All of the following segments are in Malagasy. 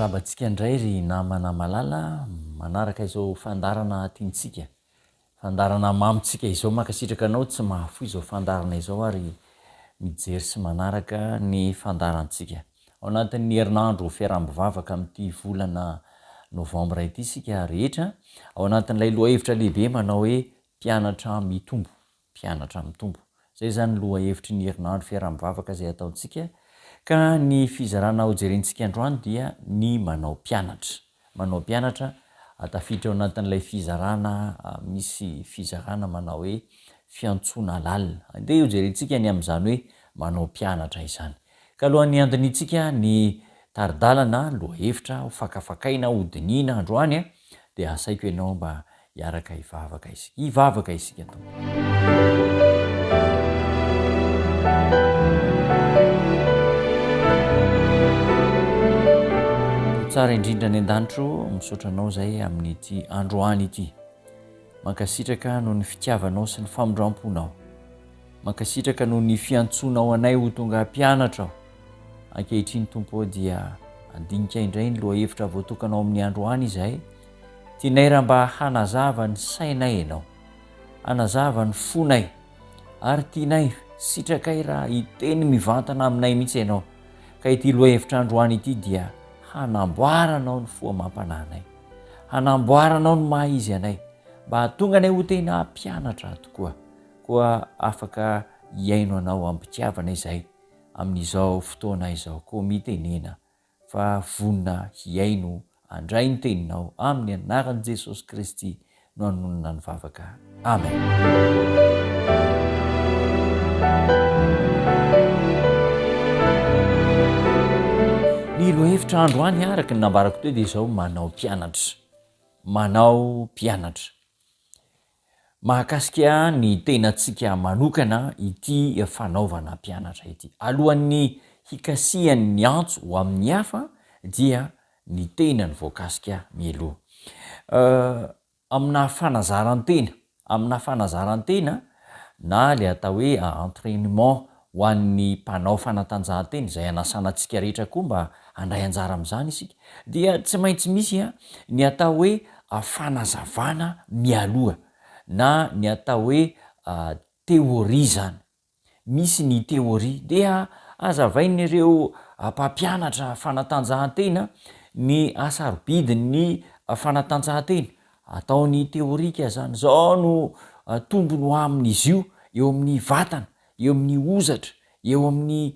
Miarahaba antsika indray ry namana malala manaraka izao fandaharana tiantsika, fandaharana mamintsika izao. Mankasitraka anao tsy mahafoy izao fandaharana izao ary mijery sy manaraka ny fandaharantsika. Ao anatin'ny herinandro fiaraha-mivavaka amin'ity volana novambra ity isika rehetra, ao anatin'ilay lohahevitra lehibe manao hoe mpianatra mitombo. Mpianatra mitombo. Izay izany ny lohahevitry ny herinandro fiaraha-mivavaka izay ataontsika, ka ny fizarana hojerentsika androany dia ny manao mpianatra. Manao mpianatra, tafiditra ao anatin'ilay fizarana misy fizarana manao hoe fiantsoana lalina. Andeha hojerentsika ny amin'izany hoe manao mpianatra izany. Ka alohan'ny handinihintsika ny tari-dalana, lohahevitra hofakafakaina, hodinihina androany dia asaiko ianao mba hiaraka hivavaka isika. Hivavaka isika Tompo. Tsara indrindra any an-danitro, misaotra anao izay amin'ity androany ity. Mankasitraka noho ny fitiavanao sy ny famindram-ponao. Mankasitraka noho ny fiantsoanao anay ho tonga mpianatra aho. Ankehitriny Tompo ô dia handinika indray ny lohahevitra voatokana ao amin'ny androany izahay. Tianay raha mba hanazava ny sainay Ianao, hanazava ny fonay, ary tianay, sitrakay raha hiteny mivantana aminay mihitsy Ianao, ka ity lohahevitra androany ity dia hanamboaranao ny fo amam-panahinay, hanamboaranao ny maha izy anay, mba hahatonga anay ho tena mpianatra tokoa. Koa afaka hihaino anao am-pitiavana izahay amin'izao fotoana izao. Koa mitenena fa vonona hihaino handray ny teninao amin'ny anaran'i Jesosy Kristy no anonona ny vavaka. Amen. Ny lohahevitra androany araka ny nambarako teo dia izao manao mpianatra. Manao mpianatra. Mahakasika ny tenantsika manokana ity fanaovana mpianatra ity. Alohan'ny hikasihany ny antso ho amin'ny hafa dia ny tena no voakasika mialoha. Amina fanazaran-tena, amina fanazaran-tena na ilay atao hoe entrainement ho an'ny mpanao fanatanjahantena izay anasana antsika rehetra koa mba handray anjara amin'izany isika dia tsy maintsy misy ny atao hoe fanazavana mialoha na ny atao hoe théorie izany. Misy ny théorie dia hazavain'ireo mpampianatra fanatanjahantena ny hasarobidin'ny fanatanjahantena, ataony théorique izany, izao no tombony ho amin'izy io eo amin'ny vatana, eo amin'ny hozatra, eo amin'ny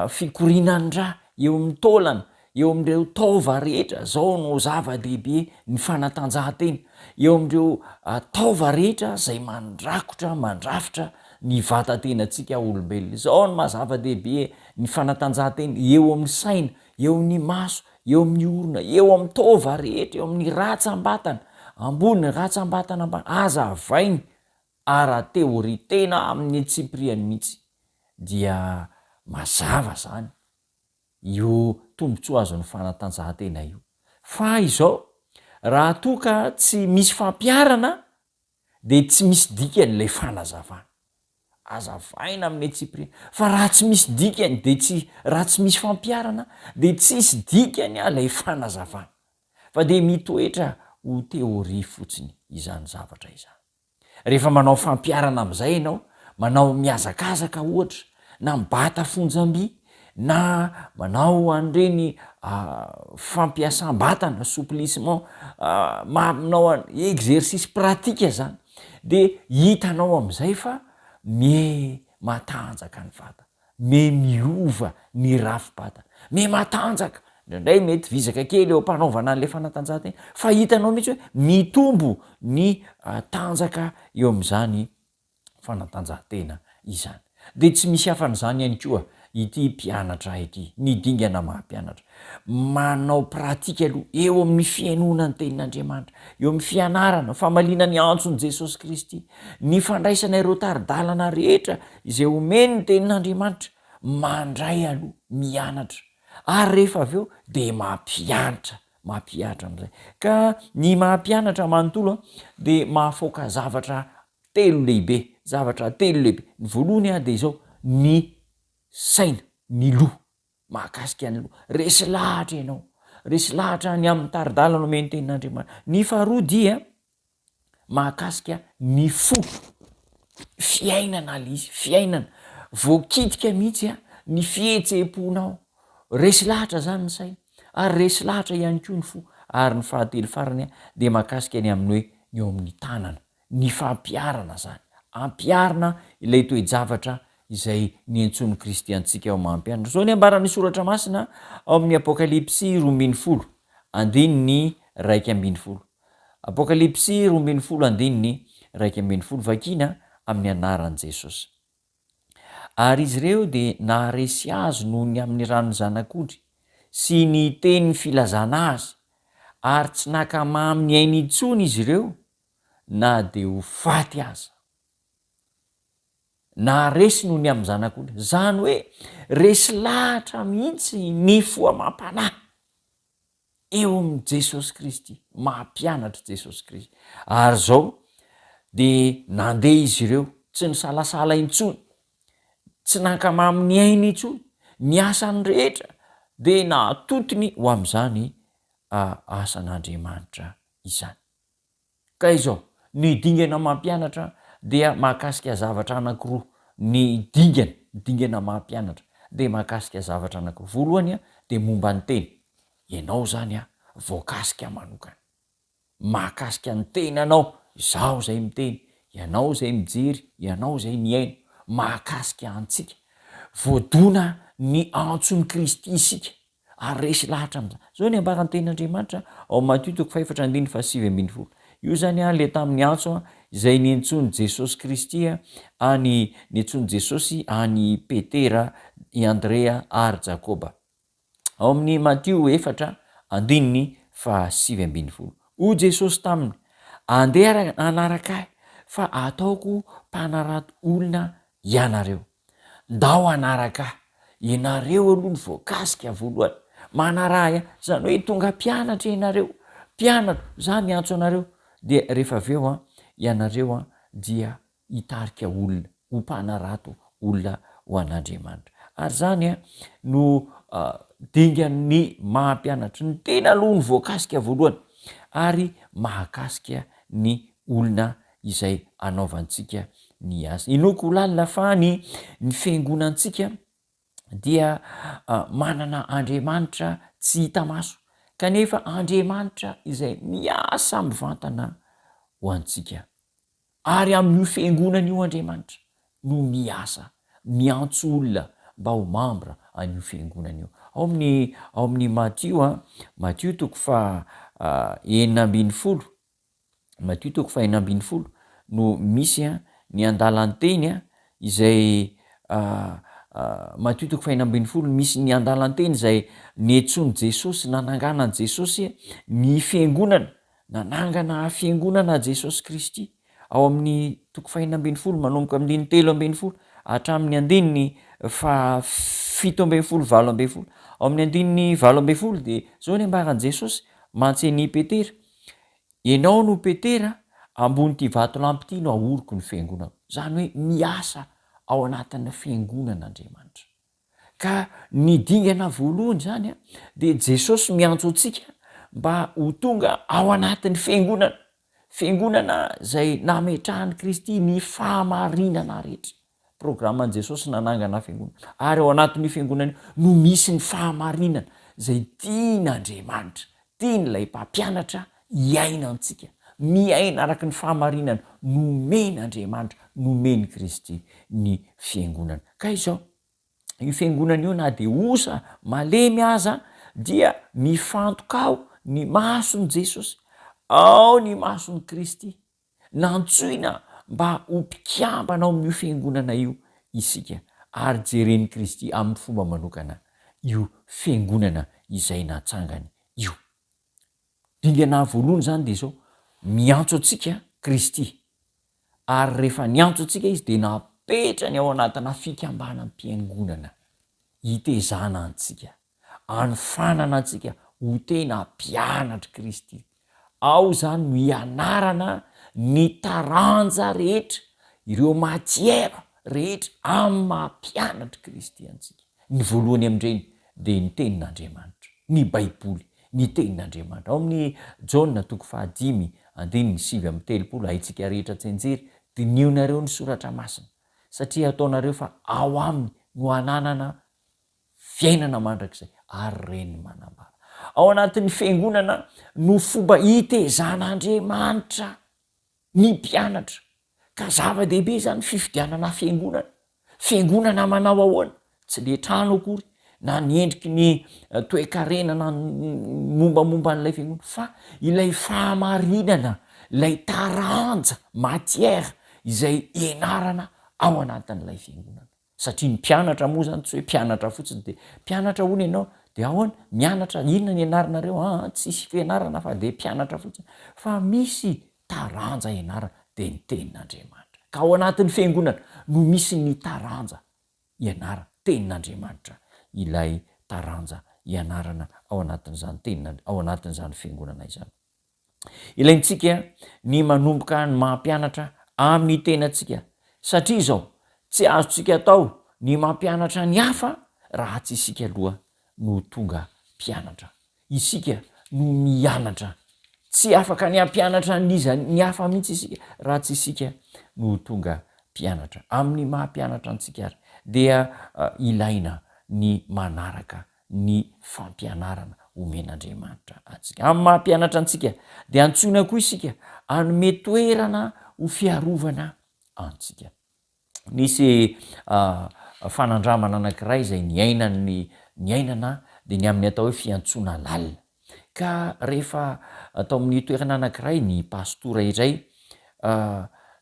fikorianan'ny ra, eo amin'ny taolana, eo amin'ireo taova rehetra, zao no zava-dehibe ny fanatanjahantena, eo amin'ireo taova rehetra izay mandrakotra, mandrafitra ny vatan-tenantsika olombelona. Izao no maha zava-dehibe ny fanatanjahantena, eo amin'ny saina, eo amin'ny maso, eo amin'ny orona, eo amin'ny taova rehetra, eo amin'ny ratsam-batana ambony, ratsam-batana ambany, hazavainy ara-teoria tena amin'ny antsipiriany mihitsy dia mazava zany io tombontsoa azon'ny fanatanjahantena io. Fa izao, raha toa ka tsy misy fampiharana dia tsy misy dikany ilay fanazavana. Azavaina amin'ny antsipiriany. Fa raha tsy misy dikany dia tsy, raha tsy misy fampiharana dia tsisy dikany ilay fanazavana. Fa dia mitoetra ho teoria fotsiny izany zavatra izany. Rehefa manao fampiharana amin'izay ianao, manao mihazakazaka ohatra, na mibata fonjam-by, na manao an'ireny fampiasam-batana, assouplissement, manao exercice pratique zany, dia hitanao amin'izay fa miha matanjaka ny vatana. Me miova ny rafi-batana. Me matanjaka. Indraindray mety vizaka kely eo am-panaovana an'ilay fanatanjahantena, fa hitanao mihitsy hoe mitombo ny tanjaka eo amin'izany fanatanjahantena izany. Dia tsy misy afa-n'izany ihany koa ity mpianatra ity, ny dingana maha mpianatra. Manao pratika aloha eo amin'ny fihainoana ny tenin'Andriamanitra, eo amin'ny fianarana, famaliana ny antson'i Jesosy Kristy, ny fandraisana ireo tari-dalana rehetra Izay omeny ny tenin'Andriamanitra, mandray aloha, mianatra, ary rehefa avy eo dia mampiantra, mampihatra amin'izay. Ka ny maha-mpianatra manontolo dia mahafaoka zavatra telo lehibe, zavatra telo lehibe. Ny voalohany dia izao, ny saina, ny loha. Mahakasika ny loha. Resy lahatra ianao. Resy lahatra ny amin'ny tari-dalana omen'ny Tenin'Andriamanitra. Ny faharoa dia mahakasika ny fo. Fiainana ilay izy, fiainana. Voakitika mihitsy ny fihetseham-ponao. Resy lahatra izany ny saina, ary resy lahatra ihany koa ny fo. Ary ny fahatelo farany dia mahakasika ny amin'ny hoe ny eo amin'ny tanana. Ny fampiharana izany. Ampiharina ilay toe-javatra izay niantsoan'i Kristy antsika ho maha-mpianatra. Izao ny ambaran'ny Soratra Masina ao amin'ny Apokalypsy 12, andininy 11. Apokalypsy 12 andininy 11, vakiana amin'ny anaran'i Jesosy. Ary izy ireo dia naharesy azy noho ny amin'ny ran'ny Zanak'ondry sy ny teny filazana azy, ary tsy naka mamy ny ainy intsony izy ireo na dia ho faty aza. Naharesy noho ny amin'ny Zanak'ondry. Izany hoe resy lahatra mihitsy ny fo amam-panahy. eo amin'i Jesosy Kristy, maha mpianatr'i Jesosy Kristy. Ary izao dia nandeha izy ireo, tsy nisalasala intsony, tsy nankamamy ny ainy intsony, ny asany rehetra dia nahatotony ho amin'izany asan'Andriamanitra izany. Ka izao, ny dingana mampianatra dia mahakasika zavatra anankiroa, ny dingana, dingana mampianatra dia mahakasika zavatra anankiroa. Voalohany dia momba ny tena, ianao izany voakasika manokana, mahakasika ny tenanao, izaho izay miteny, ianao izay mijery, ianao izay mihaino, mahakasika antsika. Voadona ny antson'i Kristy isika. Ary resy lahatra amin'izany. Izao ny ambaran'ny tenin'Andriamanitra ao amin'ny Matio toko fahefatra andininy fahasivy ambin'ny folo. Io izany ilay tamin'ny antso izay niantsoan'i Jesosy Kristy an'i niantsoan'i Jesosy an'i Petera, i Andrea ary Jakoba. Ao amin'ny Matio efatra andininy fahasivy ambin'ny folo. Hoy Jesosy taminy, Andeha hanaraka Ahy, fa hataoko mpanarato olona hianareo. Ndao hanaraka ahy. Ianareo aloha no voakasika voalohany. Manaraha ahy. Izany hoe tonga mpianatra ianareo. Mpianatro, za miantso anareo. Dia rehefa avy eo an, ianareo an, dia hitarika olona, ho mpanarato olona ho an'Andriamanitra. Ary izany an, no dingan'ny maha mpianatra. Ny tena aloha no voakasika voalohany. Ary mahakasika ny olona izay anaovantsika ny asa. Inoako ho lalina fa ny ny fiangonantsika dia manana Andriamanitra tsy hita maso, kanefa Andriamanitra izay miasa mivantana ho antsika. Ary amin'io fiangonana io Andriamanitra no miasa, miantso olona mba ho mambra an'io fiangonana io. Ao amin'ny ao amin'ny Matio a, Matio toko faha 16, Matio toko faha-16 no misy ny andalan-teny izay Matio toko faha-16 misy ny andalan-teny izay niantsoan'i Jesosy, nananganan'i Jesosy ny fiangonana, nanangana fiangonana Jesosy Kristy ao amin'ny toko faha-16 manomboka amin'ny andininy 13 hatramin'ny andininy faha-17 18. Ao amin'ny andininy 18 dia izao ny ambaran'i Jesosy mantsy an'i Petera, Ianao no Petera, ambonin'ity vatolampy ity no ahoriko ny fiangonako. Izany hoe miasa ao anatin'ny fiangonana Andriamanitra. Ka ny dingana voalohany izany dia Jesosy miantso antsika mba ho tonga ao anatin'ny fiangonana. Fiangonana izay nametrahan'i Kristy ny fahamarinana rehetra. Programan'i Jesosy nanangana fiangonana. Ary ao anatin'io fiangonana io no misy ny fahamarinana izay tian'Andriamanitra, tian'ilay Mpampianatra hiainantsika. Miaina araka ny fahamarinana nomen'Andriamanitra, nomen'i Kristy ny fiangonana. Ka izao, io fiangonana io na dia osa, malemy aza dia mifantoka ao ny mason'i Jesosy, ao ny mason'i Kristy. Nantsoina mba ho mpikambana ao amin'io fiangonana io isika, ary jeren'i Kristy amin'ny fomba manokana io fiangonana izay natsangany io. Dingana voalohany izany dia izao, miantso antsika Kristy, ary rehefa niantso antsika Izy dia napetrany ao anatina fikambanam-piangonana hitezana antsika. Anofanana antsika ho tena mpianatr'i Kristy. Ao izany no hianarana ny taranja rehetra, ireo matière rehetra amin'ny maha mpianatr'i Kristy antsika. Ny voalohany amin'ireny dia ny Tenin'Andriamanitra, ny Baiboly. ny Tenin'Andriamanitra. Ao amin'ny Jaona toko fahadimy andininy 39, haintsika rehetra tsianjery, Dinihonareo ny Soratra Masina, satria ataonareo fa ao aminy no ananana fiainana mandrakizay, ary ireny manambara. Ao anatin'ny Fiangonana no fomba hitezan'Andriamanitra ny mpianatra. Ka zava-dehibe izany fifidianana fiangonana. Fiangonana manao ahoana? Tsy le trano akory na ny endriky ny toe-karena na ny mombamomba an'ilay fiangonana fa ilay fahamarinana, ilay taranja, matière, izay ianarana ao anatin'ilay fiangonana. Satria ny mpianatra moa zany tsy hoe mpianatra fotsiny de mpianatra hono ianao de ahoana? Mianatra inona ny ianaranareo? Aa tsisy fianarana fa de mpianatra fotsiny. Fa misy taranja ianarana de ny tenin'Andriamanitra. Ka ao anatin'ny fiangonana no misy ny taranja ianarana, tenin'Andriamanitra ilay taranja ianarana ao anatin'izany tenin'Andri- ao anatin'izany fiangonana izany. Ilaintsika ny manomboka ny mampianatra amin'ny tenantsika, satria izao, tsy azontsika atao ny mampianatra ny hafa raha tsy isika aloha no tonga mpianatra. Isika no mianatra. Tsy afaka ny hampianatra an'iza ny hafa mihitsy isika raha tsy isika no tonga mpianatra. Amin'ny maha mpianatra antsika ary dia ilaina ny manaraka ny fampianarana omen'Andriamanitra antsika. Amin'ny maha mpianatra antsika dia antsoina koa isika hanome toerana ho fiarovana antsika. Nisy fanandramana anankiray izay niainan'ny niainana dia ny amin'ny atao hoe fiantsoana lalina. Ka rehefa tao amin'ny toerana anankiray ny pastora iray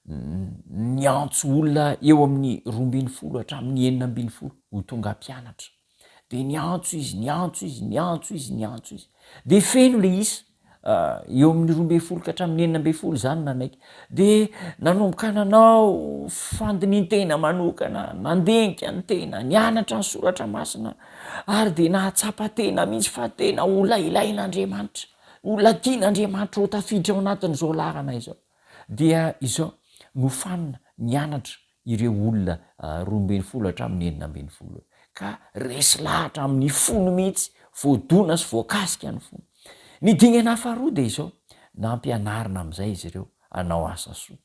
niantso olona eo amin'ny 12 hatramin'ny 16 ho tonga mpianatra. De niantso izy, niantso izy, niantso izy, niantso izy. De feno le isa, eo amin'ny 12 ka hatramin'ny 16 zany nanaiky. De nanomboka nanao fandinin-tena manokana, nandinika ny tena, nianatra ny soratra masina, ary de nahatsapa tena mihitsy fa tena olona ilain'Andriamanitra, olona tian'Andriamanitra ho tafiditra ao anatin'izao laharana izao. Dia izao, nofanina, nianatra, ireo olona 12 hatramin'ny 16 eo, ka resy lahatra amin'ny fony mihitsy, voadona sy voakasika ny fony. Ny dingana faharoa dia izao, nampianarina amin'izay izy ireo hanao asa soa.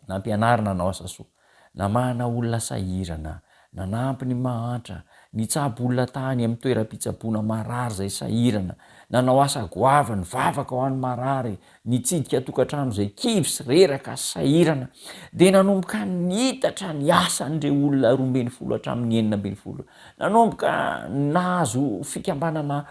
Nampianarina hanao asa soa. Namahana olona sahirana, nanampy ny mahantra, nitsabo olona tany amin'ny toeram-pitsaboana marary izay sahirana, nanao asa goavana, nivavaka ho an'ny marary, nitsidika tokantrano izay kivy sy reraka sy sahirana, dia nanomboka nitatra ny asan'ireo olona 12 hatramin'ny 16. Nanomboka nahazo fikambanana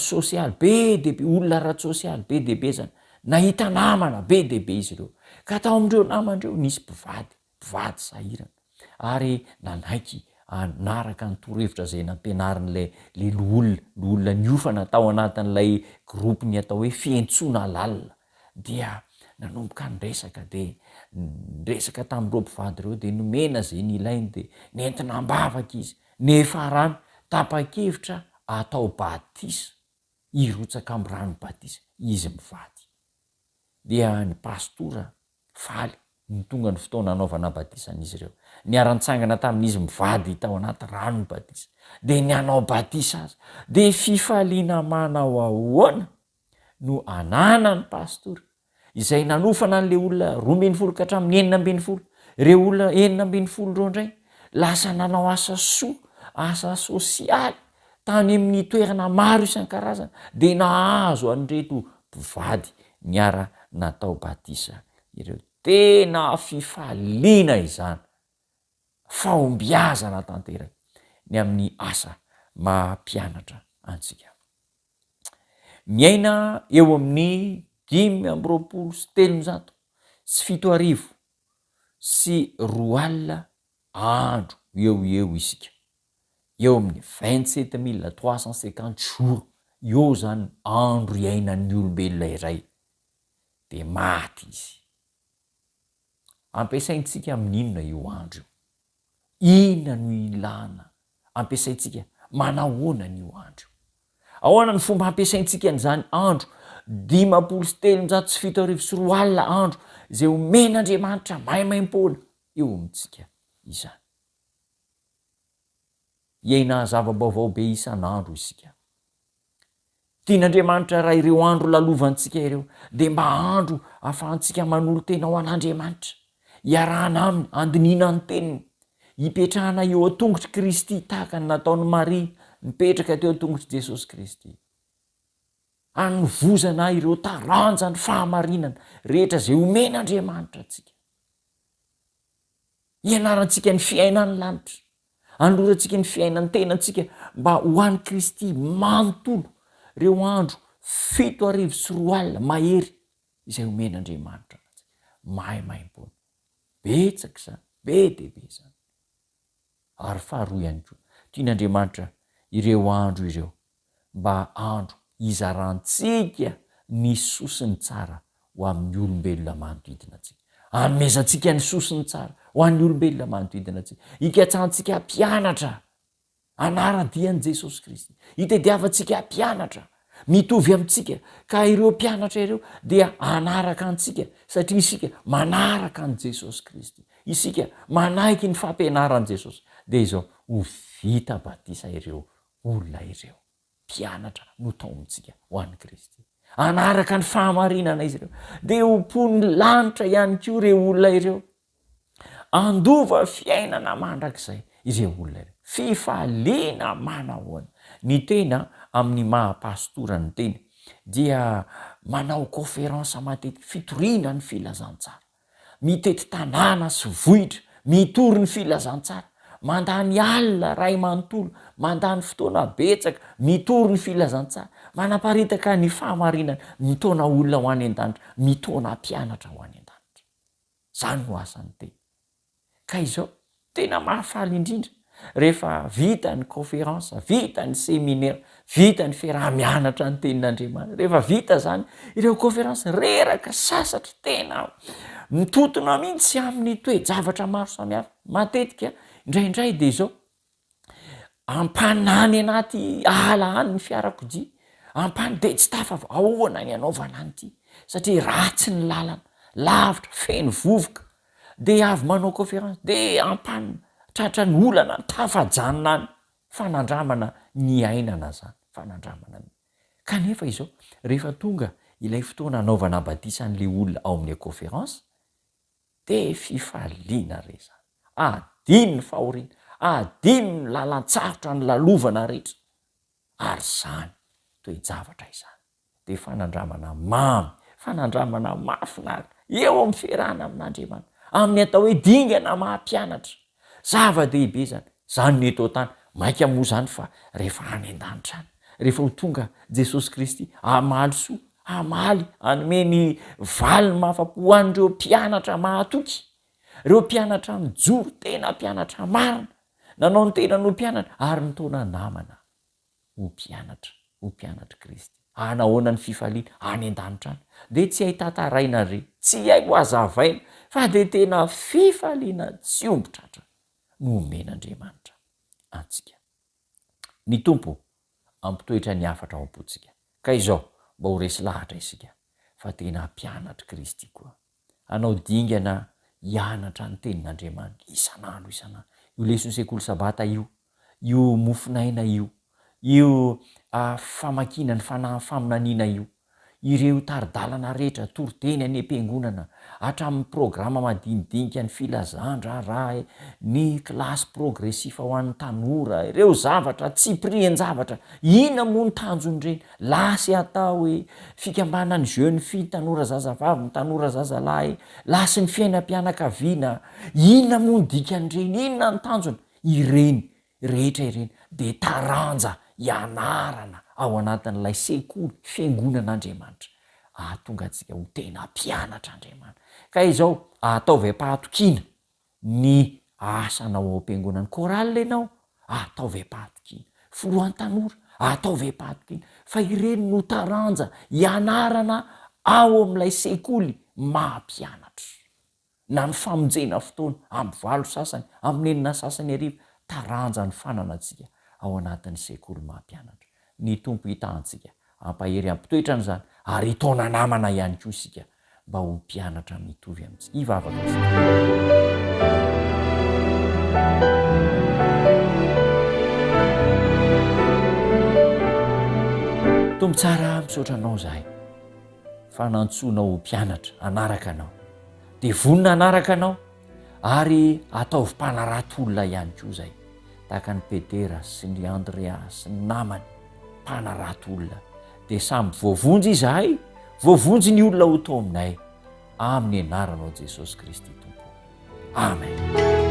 sosialy be dia be, olona ara-tsosialy be dia be izany. Nahita namana be dia be izy ireo. Ka tao amin'ireo namana ireo nisy mpivady, mpivady sahirana. Ary nanaiky hanaraka ny torohevitra izay nampianarin'ilay ilay loholona, loholona niofana tao anatin'ilay groupe-ny atao hoe fiantsoana lalina. Dia nanomboka niresaka dia niresaka tamin'ireo mpivady ireo dia nomena izay nilainy dia nentina am-bavaka izy. Niafarany, tapa-kevitra atao batisa, hirotsaka amin'ny rano batisa izy mivady. Dia ny pastora Faly nony tonga ny fotoana hanaovana batisa an'izy ireo. Niara-nitsangana tamin'izy mivady tao anaty rano ny batisa. Dia ny hanao batisa azy. Dia fifaliana manao ahoana no ananan'ny pastora, izay nanofana an'ilay olona 12 ka hatramin'ny 16. Ireo olona 16 ireo indray lasa nanao asa soa, asa sosialy tany amin'ny toerana maro isan-karazany, dia nahazo an'ireto mpivady niara-natao batisa ireo. Tena fifaliana izany, fahombiazana tanteraka ny amin'ny asa maha mpianatra antsika. Miaina eo amin'ny 2375 andro eo ho eo isika. Eo amin'ny 27 350 jours eo izany andro iainan'ny olombelona iray dia maty izy. Ampiasaintsika amin'inona io andro io? Inona no ilana ampiasaintsika? Manahoana an'io andro io? Ahoana ny fomba hampiasaintsika an'izany andro 250 270 andro izay omen'Andriamanitra maimaimpoana eo amintsika izany? Hiaina zava-baovao be isan'andro isika. Tian'Andriamanitra raha ireo andro lalovantsika ireo dia mba andro ahafahantsika manolo-tena ho an'Andriamanitra, hiarahana Aminy, handinihina ny Teniny, hipetrahana eo an-tongotr'i Kristy tahaka ny nataon'i Maria nipetraka teo an-tongotr'i Jesosy Kristy. Hanovozana ireo taranjan'ny fahamarinana rehetra izay omen'Andriamanitra antsika. Hianarantsika ny fiainan'ny lanitra. Anolorantsika ny fiainan'ny tenantsika mba ho an'i Kristy manontolo ireo andro 2007 mahery izay omen'Andriamanitra antsika. Maimaimpoana. Betsaka izany, be dia be izany. Ary faharoa ihany koa, tian'Andriamanitra ireo andro ireo mba andro hizarantsika ny soa sy ny tsara ho amin'ny olombelona manodidina antsika. Hanomezantsika ny soa sy ny tsara ho an'ny olombelona manodidina antsika. Hikatsahantsika mpianatra hanara-dia an'i Jesosy Kristy. Hitadiavantsika mpianatra mitovy amintsika ka ireo mpianatra ireo dia hanaraka antsika satria isika manaraka an'i Jesosy Kristy. Isika manaiky ny fampianaran'i Jesosy. Dia izao, ho vita batisa ireo olona ireo, mpianatra notaomintsika ho an'i Kristy. Hanaraka ny fahamarinana izy ireo. Dia ho mponin'ny lanitra ihany koa ireo olona ireo. Handova fiainana mandrakizay ireo olona ireo. Fifaliana manahoana! Ny tena amin'ny maha pastora ny tena dia manao conférence matetika, fitoriana ny filazantsara. Mitety tanàna sy vohitra, mitory ny filazantsara. Mandany alina ray manontolo, mandany fotoana betsaka, mitory ny filazantsara. Manaparitaka ny fahamarinana, mitaona olona ho any an-danitra, mitaona mpianatra ho any an-danitra. Izany no asan'ny teny. Ka izao, tena mahafaly indrindra rehefa vita ny conférence, vita ny séminaire, vita ny fiaraha-mianatra ny tenin'Andriamanitra. Rehefa vita izany, ireo conférence reraka, sasatra, tena mitotona mihitsy amin'ny toe-javatra maro samihafa. Matetika, indraindray dia izao, Ampana any anaty ala any ny fiarakodia, ampano dia tsy tafavoaka, ahoana ny hanaovana an'ity satria ratsy ny lalana, lavitra, feno vovoka, dia avy manao conférence dia ampanina, tratran'ny olana, tafajanona any, fanandramana niainana zany, fanandramana ny, kanefa izao rehefa tonga ilay fotoana hanaovana batisa an'ilay olona ao amin'ilay conférence Dia fifaliana re izany. Adino ny fahoriana, adino ny lalan-tsarotra nolalovana rehetra. Ary izany toe-javatra izany dia fanandramana mamy, fanandramana mahafinaritra eo amin'ny fiarahana amin'Andriamanitra, amin'ny atao hoe dingana maha mpianatra. Zava-dehibe izany. Izany no eto an-tany. Mainka moa izany fa rehefa any an-danitra any, rehefa ho tonga Jesosy Kristy hamaly soa, hamaly, hanome ny valiny mahafa-po ho an'ireo mpianatra mahatoky, ireo mpianatra mijoro, tena mpianatra marina, nanao ny tenany ho mpianatra ary nitaona namana ho mpianatra, ho mpianatr'i Kristy. Hanahoana ny fifaliana any an-danitra any? Dia tsy hay tantaraina re, tsy hay hohazavaina, fa dia tena fifaliana tsy omby tratra no omen'Andriamanitra antsika. Ny Tompo hampitoetra ny hafatra ao am-pontsika. Ka izao, mba ho resy lahatra isika fa tena mpianatr'i Kristy koa. Hanao dingana hianatra ny Tenin'Andriamanitra isan'andro isan'andro. Io leson'ny Sekoly Sabata io, io mofon'aina io, io famakiana ny fanahin'ny faminaniana io, ireo tari-dalana rehetra, toriteny any am-piangonana, hatramin'ny programa madinidinika, ny filazan-draharaha, ny kilasy progressifa ho an'ny tanora, ireo zavatra tsipirian-javatra, inona moa ny tanjon'ireny? Lasy atao e, fikambanan'ny jeune fille, tanora zazavavy, ny tanora zazalahy, lasy ny fiainam-pianakaviana, inona moa ny dikan'ireny, inona ny tanjona? Ireny rehetra ireny dia taranja ianarana ao anatin'ilay sekoly fiangonan'Andriamanitra ahatonga antsika ho tena mpianatr'Andriamanitra. Ka izao, ataovy am-pahatokiana ny asanao ao am-piangonana. Chorale ianao, ataovy am-pahatokiana. Filohan'ny tanora, ataovy am-pahatokiana. Fa ireny no taranja ianarana ao amin'ilay sekoly maha mpianatra. na ny famonjena fotoana, amin'ny valo sasany, amin'ny enina sasany hariva, taranja ny fananantsika ao anatin'ny sekoly maha mpianatra. Ny Tompo hitaha antsika, hampahery hampitoetra an'izany, ary hitaona namana ihany koa isika mba ho mpianatra mitovy amintsika. Hivavaka isika. Tompo tsara, misaotra Anao izahay fa nantsoinao ho mpianatra hanaraka Anao. Dia vonona hanaraka Anao ary ataovy mpanarato olona ihany koa izay, tahaka an'i Petera sy ny Andrea sy ny namany, mpanarato olona. Dia samy voavonjy izahay, voavonjy ny olona ho tao aminay, amin'ny anaranao Jesosy Kristy Tompo. Amen.